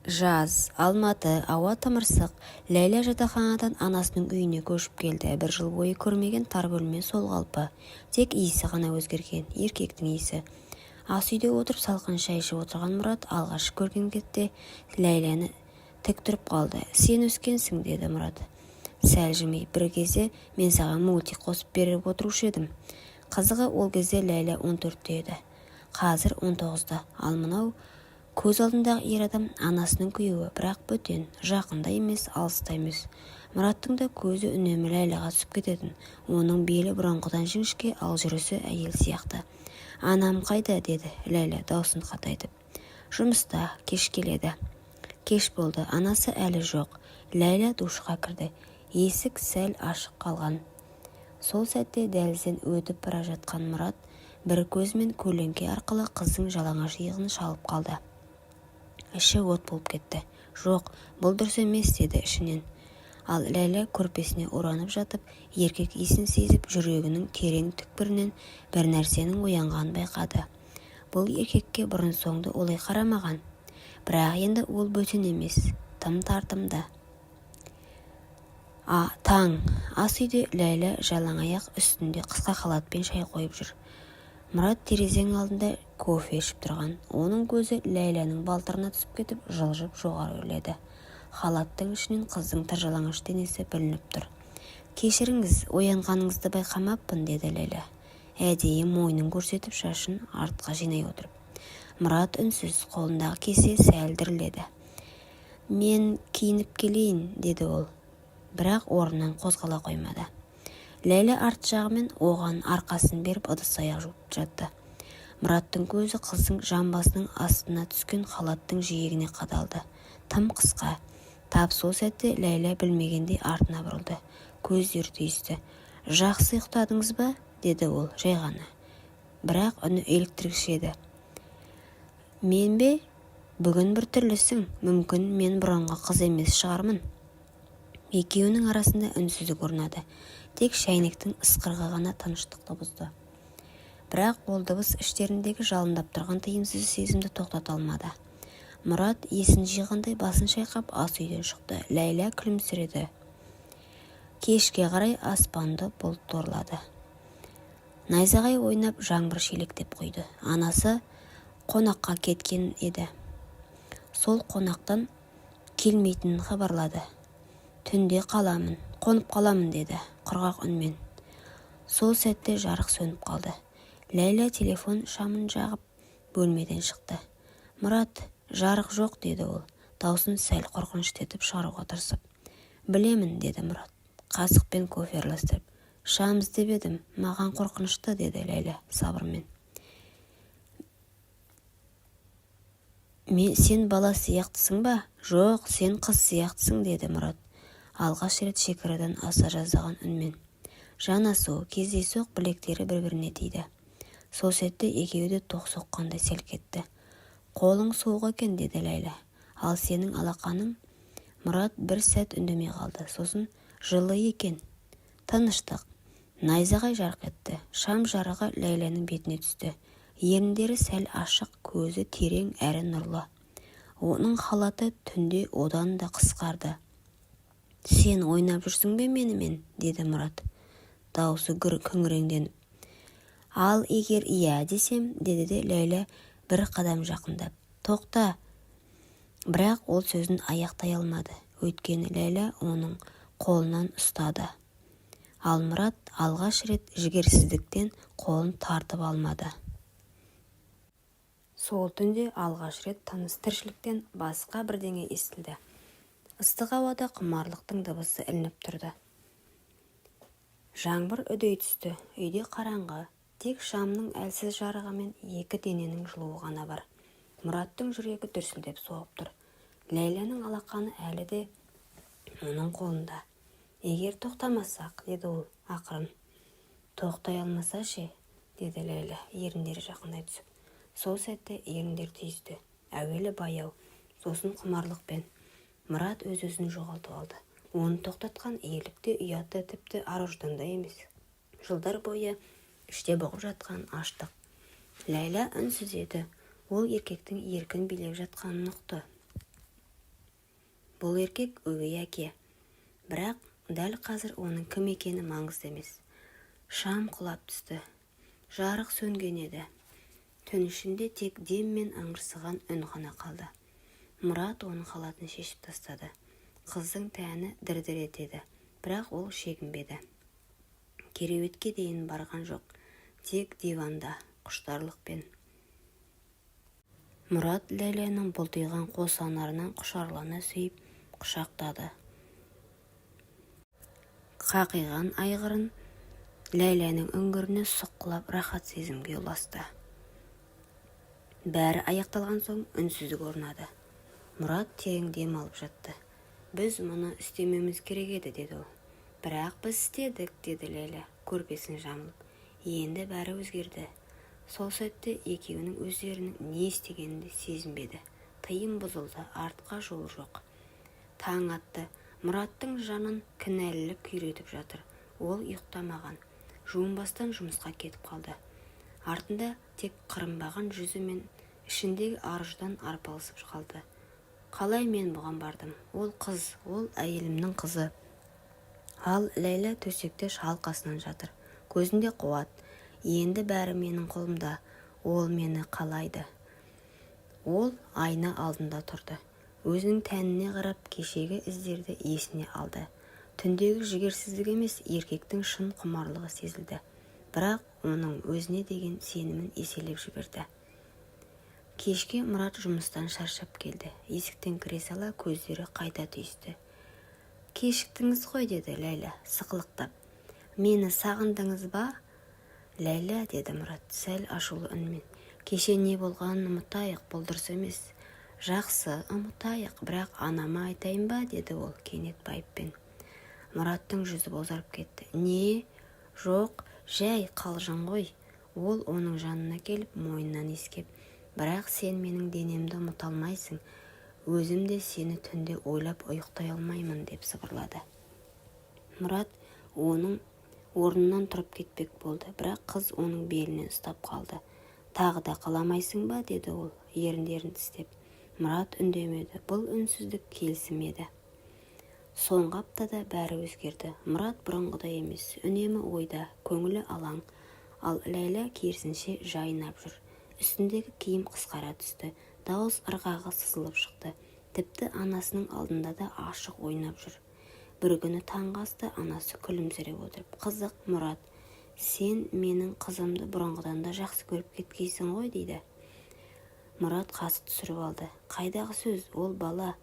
Жаз. Алматы. Ауа тымырсық. Ләйлә жатақханадан анасының үйіне көшіп келді. Бір жыл бойы көрмеген тар бөлме сол қалпы. Тек иісі ғана өзгерген. Еркектің иісі. Ас үйде отырып салқын шай ішіп отырған Мұрат алғаш көрген кезде Ләйләні тік тұрып қалды. «Сен өскенсің», – деді Мұрат сәл жымиып. «Бір кезде мен саған мультик қосып беріп отырушы едім». Қызығы, ол кезде Ләйлә 14-те еді. Қазір 19-да. Ал мынау көз алдындағы ер адам анасының күйеуі, бірақ бөтен, жақын да емес, алыс та емес. Мұраттың да көзі үнемі Ләйләға түсіп кететін. Оның белі бұрынғыдан жіңішке, ал жүрісі әйел сияқты. «Анам қайда?» – деді Ләйлә даусын қатайтып. «Жұмыста, кеш келеді». Кеш болды, анасы әлі жоқ. Ләйлә душқа кірді. Есік сәл ашық қалған. Сол сәтте дәлізден өтіп бара жатқан Мұрат бір көзімен көлеңке арқылы қыздың жалаңаш иығын шалып қалды. Іші от болып кетті. «Жоқ, бұл дұрыс емес», – деді ішінен. Ал Ләйлә көрпесіне оранып жатып, еркек иісін сезіп, жүрегінің терең түкпірінен бір нәрсенің оянғанын байқады. Бұл еркекке бұрын-соңды олай қарамаған. Бірақ енді ол бөтен емес, тым тартымды. Таң. Ас үйде Ләйлә жалаң аяқ, үстінде қысқа халатпен шай қойып жүр. Мұрат терезенің алдында кофе ішіп тұрған. Оның көзі Ләйләнің балтырына түсіп кетіп, жылжып жоғары өрледі. Халаттың ішінен қыздың тыр жалаңаш денесі білініп тұр. «Кешіріңіз, оянғаныңызды байқамаппын», – деді Ләйлә әдейі мойнын көрсетіп, шашын артқа жинай отырып. Мұрат үнсіз. Қолындағы кесе сәл дірілдеді. «Мен киініп келейін», – деді ол, бірақ орнынан қозғала қоймады. Ләйлә арт жағымен оған арқасын беріп, ыдыс-аяқ жуып жатты. Мұраттың көзі қыздың жамбасының астына түскен халаттың жиегіне қадалды. Тым қысқа. Тап сол сәтте Ләйлә білмегендей артына бұрылды. Көздері түйісті. «Жақсы ұйықтадыңыз ба?» – деді ол жай ғана, бірақ үні еліктіргіш еді. «Мен бе? Бүгін біртүрлісің. Мүмкін, мен бұрынғы қыз емес шығармын». Екеуінің арасында үнсіздік орнады. Тек шәйнектің ысқырығы ғана тыныштықты бұзды. Бірақ ол дыбыс іштеріндегі жалындап тұрған тыйымсыз сезімді тоқтата алмады. Мұрат есін жиғандай басын шайқап, ас үйден шықты. Ләйлә күлімсіреді. Кешке қарай аспанды бұлт торлады. Найзағай ойнап, жаңбыр шелектеп құйды. Анасы қонаққа кеткен еді. Сол қонақтан келмейтінін хабарлады. «Түнде қаламын, қонып қаламын», – деді құрғақ үнмен. Сол сәтте жарық сөніп қалды. Ләйлә телефон шамын жағып, бөлмеден шықты. «Мұрат, жарық жоқ», – деді ол, даусын сәл қорқынышты етіп шығаруға тырысып. «Білемін», – деді Мұрат қасықпен кофе араластырып. «Шам іздеп едім». «Маған қорқынышты», – деді Ләйлә сабырмен. «Мен сен бала сияқтысың ба?» «Жоқ, сен қыз сияқтысың», – деді Мұрат алғаш рет шекарадан аса жаздаған үнмен. Жанасу кездейсоқ білектері бір-біріне тиді. Сол сәтте екеуі де тоқ соққандай селк етті. «Қолың суық екен», – деді Ләйлә. «Ал сенің алақаның?» Мұрат бір сәт үндемей қалды. Сосын: «Жылы екен». Тыныштық. Найзағай жарқ етті. Шам жарығы Ләйләнің бетіне түсті. Еріндері сәл ашық, көзі терең әрі нұрлы. Оның халаты түнде одан да қысқарды. «Сен ойнап жүрсің бе менімен?» – деді Мұрат, даусы күңіреніп. «Ал егер иә десем?» – деді де Ләйлә бір қадам жақындап. «Тоқта!» Бірақ ол сөзін аяқтай алмады. Өйткені Ләйлә оның қолынан ұстады. Ал Мұрат алғаш рет жігерсіздіктен қолын тартып алмады. Сол түнде алғаш рет тыныс-тіршіліктен басқа бірдеңе естілді. Ыстық ауада құмарлықтың дыбысы ілініп тұрды. Жаңбыр үдей түсті. Үйде қараңғы. Тек шамның әлсіз жарығы мен екі дененің жылуы ғана бар. Мұраттың жүрегі дүрсілдеп соғып тұр. Ләйләнің алақаны әлі де оның қолында. «Егер тоқтамасақ», – деді ол ақырын. «Тоқтай алмаса ше?» – деді Ләйлә, еріндері жақындай түсіп. Сол сәтте еріндер түйісті. Әуелі баяу, сосын құмарлықпен. Мұрат өз-өзін жоғалтып алды. Оны тоқтатқан ерлік те, ұят та, тіпті ар-ождан да емес. Жылдар бойы іште бұғып жатқан аштық. Ләйлә үнсіз еді. Ол еркектің еркін билеп жатқанын ұқты. Бұл еркек өгей әке. Бірақ дәл қазір оның кім екені маңызды емес. Шам құлап түсті. Жарық сөнген еді. Түн ішінде тек дем мен ыңырсыған үн ғана қалды. Мұрат оның халатын шешіп тастады. Қыздың тәні дір-дір етеді, бірақ ол шегінбеді. Кереуетке дейін барған жоқ, тек диванда, құштарлықпен. Мұрат Ләйләнің бұлтиған қос анарынан құшырлана сүйіп құшақтады. Қақиған айғырын Ләйләнің үңгіріне сұққылап, рахат сезімге ұласты. Бәрі аяқталған соң үнсіздік орнады. Мұрат терең дем алып жатты. «Біз мұны істемеуіміз керек еді», – деді ол. «Бірақ біз істедік», – деді Ләйлә көрпесін жамылып. Енді бәрі өзгерді. Сол сәтте екеуінің өздерінің не істегенін де сезінбеді. Тыйым бұзылды, артқа жол жоқ. Таң атты. Мұраттың жанын кінәлілік күйретіп жатыр. Ол ұйықтамаған. Жуынбастан жұмысқа кетіп қалды. Артында тек қырынбаған жүзі мен ішіндегі ар-ұждан арпалысып қалды. «Қалай мен бұған бардым? Ол қыз, ол әйелімнің қызы». Ал Ләйлә төсекте шалқасынан жатыр. Көзінде қуат. «Енді бәрі менің қолымда. Ол мені қалайды». Ол айна алдында тұрды. Өзінің тәніне қарап, кешегі іздерді есіне алды. Түндегі жігерсіздік емес, еркектің шын құмарлығы сезілді. Бірақ оның өзіне деген сенімін еселеп жіберді. Кешке Мұрат жұмыстан шаршап келді. Есіктен кіре сала көздері қайта түйісті. «Кешіктіңіз ғой», – деді Ләйлә сықылықтап. «Мені сағындыңыз ба?» «Ләйлә», – деді Мұрат сәл ашулы үнмен. «Кеше не болғанын ұмытайық, бұл дұрыс емес». «Жақсы, ұмытайық, бірақ анама айтайын ба?» – деді ол кенет байыппен. Мұраттың жүзі бозарып кетті. «Не? Жоқ, жай қалжың ғой». Ол оның жанына келіп, мойнынан иіскеп: «Бірақ сен менің денемді ұмыта алмайсың. Өзім де сені түнде ойлап ұйықтай алмаймын», – деп сыбырлады. Мұрат оның орнынан тұрып кетпек болды, бірақ қыз оның белінен ұстап қалды. «Тағы да қаламайсың ба?» – деді ол еріндерін тістеп. Мұрат үндемеді. Бұл үнсіздік келісім еді. Соңғы аптада бәрі өзгерді. Мұрат бұрынғыдай емес, үнемі ойда, көңілі алаң. Ал Ләйлә керісінше жайнап жүр. Үстіндегі киім қысқара түсті, дауыс ырғағы сызылып шықты. Тіпті анасының алдында да ашық ойнап жүр. Бір күні таңғы аста анасы күлімсіреп отырып: «Қызық, Мұрат, сен менің қызымды бұрынғыдан да жақсы көріп кеткейсің ғой», – дейді. Мұрат қасы түсіріп алды. «Қайдағы сөз, ол бала».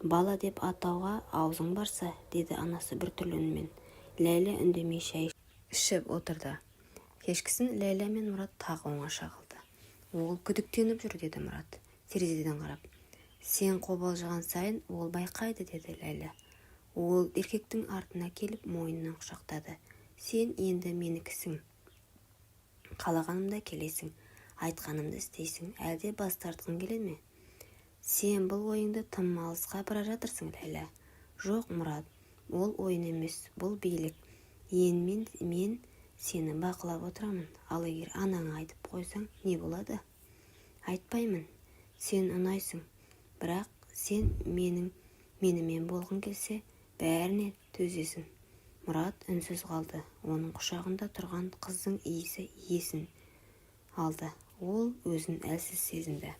«Бала деп атауға аузың барса», – деді анасы біртүрлі үнмен. Ләйлә үндемей шай ішіп отырды. Кешкісін Ләйлә мен Мұрат тағы оңаша қалды. «Ол күдіктеніп жүр», – деді Мұрат терезеден қарап. «Сен қобалжыған сайын ол байқайды», – деді Ләйлә. Ол еркектің артына келіп, мойнынан құшақтады. «Сен енді менікісің. Қалағанымда келесің, айтқанымды істейсің. Әлде бас тартқың келе ме? Сен бұл ойыңды тым алысқа апара жатырсың, Ләйлә». «Жоқ, Мұрат, ол ойын емес, бұл билік. Енді мен сені бақылап отырамын. Ал егер анаңа айтып қойсаң, не болады?» «Айтпаймын. Сен ұнайсың. Бірақ сен менімен болғың келсе, бәріне төзесің». Мұрат үнсіз қалды. Оның құшағында тұрған қыздың иісі есін алды. Ол өзін әлсіз сезінді.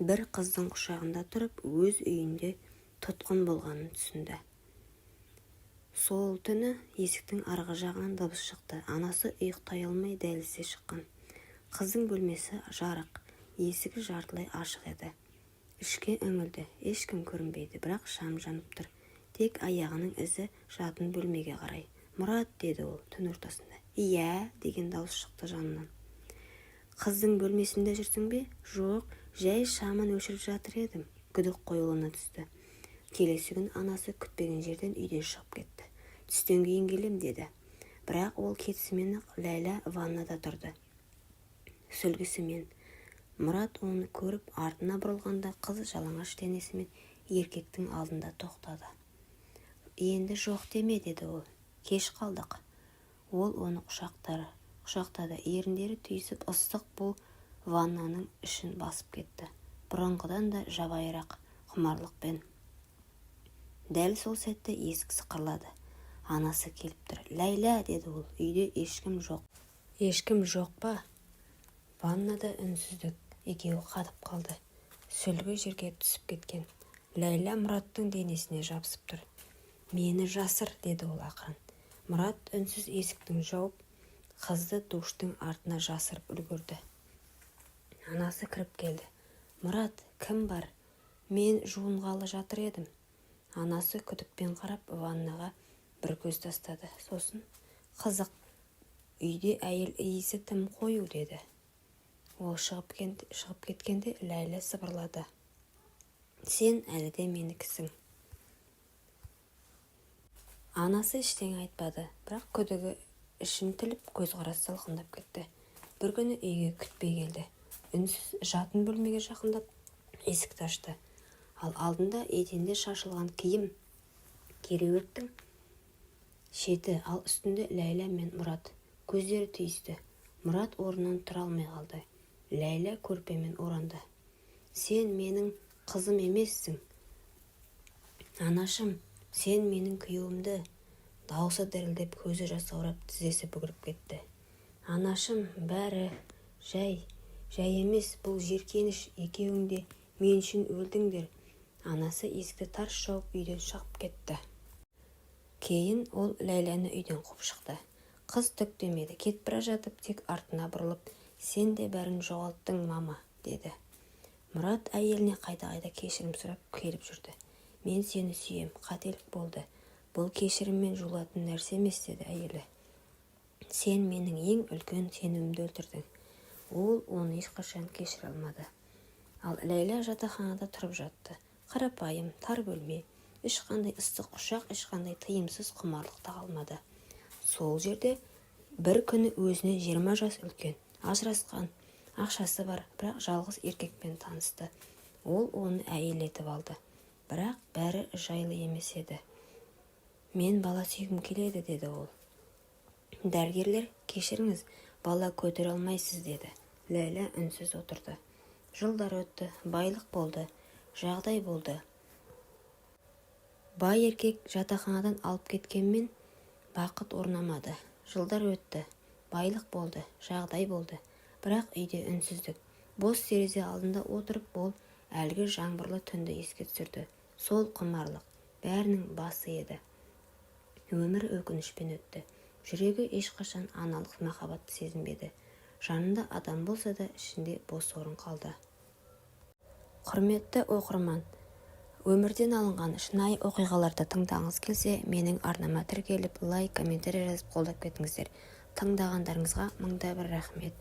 Бір қыздың құшағында тұрып, өз үйінде тұтқын болғанын түсінді. Сол түні есіктің арғы жағынан дыбыс шықты. Анасы ұйықтай алмай дәлізге шыққан. Қыздың бөлмесі жарық, есігі жартылай ашық еді. Ішке үңілді. Ешкім көрінбейді, бірақ шам жанып тұр. Тек аяғының ізі жатын бөлмеге қарай. «Мұрат», – деді ол түн ортасында. «Иә», – деген дауыс шықты жанынан. «Қыздың бөлмесінде жүрсің бе?» «Жоқ, жай шамын өшіріп жатыр едім». Күдік қоюлана түсті. Келесі күні анасы күтпеген жерден үйден шығып кетті. «Түстен кейін келем», – деді. Бірақ ол кетісімен-ақ Ләйлә ваннада тұрды. Сүлгісімен. Мұрат оны көріп, артына бұрылғанда қыз жалаңаш денесімен еркектің алдында тоқтады. «Енді жоқ деме», – деді ол. «Кеш қалдық». Ол оны құшақтады. Еріндері түйісіп, ыстық бу ваннаның ішін басып кетті. Бұрынғыдан да жабайырақ құмарлықпен. Дәл сол сәтте есік сықырлады. Анасы келіп тұр. «Ләйлә», – деді ол, – үйде ешкім жоқ». «Ешкім жоқ па?» Ваннада үнсіздік. Екеуі қатып қалды. Сүлгі жерге түсіп кеткен. Ләйлә Мұраттың денесіне жабысып тұр. «Мені жасыр», – деді ол ақырын. Мұрат үнсіз есікті жауып, қызды душтың артына жасырып үлгерді. Анасы кіріп келді. «Мұрат, кім бар? Мен жуынғалы жатыр едім». Анасы күдікпен қарап, ваннаға бір көз тастады. Сосын: «Қызық, үйде әйел иісі тым қою», – деді. Ол шығып кеткенде Ләйлә сыбырлады: «Сен әлі де менікісің». Анасы ештеңе айтпады, бірақ күдігі ішін тіліп, көзқарасы салқындап кетті. Бір күні үйге күтпей келді. Үнсіз жатын бөлмеге жақындап, есікті ашты. Ал алдында еденде шашылған киім, кереуеттің шеті, ал үстінде Ләйлә мен Мұрат. Көздері түйісті. Мұрат орнынан тұра алмай қалды. Ләйлә көрпемен оранды. «Сен менің қызым емессің, анашым, сен менің күйеуімді». Даусы дірілдеп, көзі жасаурап, тізесі бүгіліп кетті. «Анашым, бәрі жай, жай емес, бұл жеркеніш, екеуің де мен үшін өлдіңдер». Анасы есікті тарс жауып, үйден шығып кетті. Кейін ол Ләйләні үйден қуып шықты. Қыз түк демеді. Кетіп бара жатып тек артына бұрылып: «Сен де бәрін жоғалттың, мама», – деді. Мұрат әйеліне қайта-қайта кешірім сұрап келіп жүрді. «Мен сені сүйем, қателік болды, бұл кешіріммен жуылатын нәрсе емес», – деді әйелі. «Сен менің ең үлкен сенімімді өлтірдің». Ол оны ешқашан кешіре алмады. Ал Ләйлә жатақханада тұрып жатты. Қарапайым, тар бөлме. Ешқандай ыстық құшақ, ешқандай тыйымсыз құмарлық та қалмады. Сол жерде бір күні өзінен 20 жас үлкен, ажырасқан, ақшасы бар, бірақ жалғыз еркекпен танысты. Ол оны әйел етіп алды. Бірақ бәрі жайлы емес еді. «Мен бала сүйгім келеді», – деді ол. Дәрігерлер: «Кешіріңіз, бала көтере алмайсыз», – деді. Ләйлә үнсіз отырды. Жылдар өтті. Байлық болды, жағдай болды. Бай еркек жатақханадан алып кеткенмен, бақыт орнамады. Жылдар өтті. Байлық болды, жағдай болды. Бірақ үйде үнсіздік. Бос терезе алдында отырып, ол әлгі жаңбырлы түнді еске түсірді. Сол құмарлық бәрінің басы еді. Өмір өкінішпен өтті. Жүрегі ешқашан аналық махаббатты сезінбеді. Жанында адам болса да, ішінде бос орын қалды. Құрметті оқырман, өмірден алынған шынайы оқиғаларды тыңдағыңыз келсе, менің арнама тіркеліп, лайк, комментарий жазып, қолдап кетіңіздер. Тыңдағандарыңызға мыңда бір рахмет.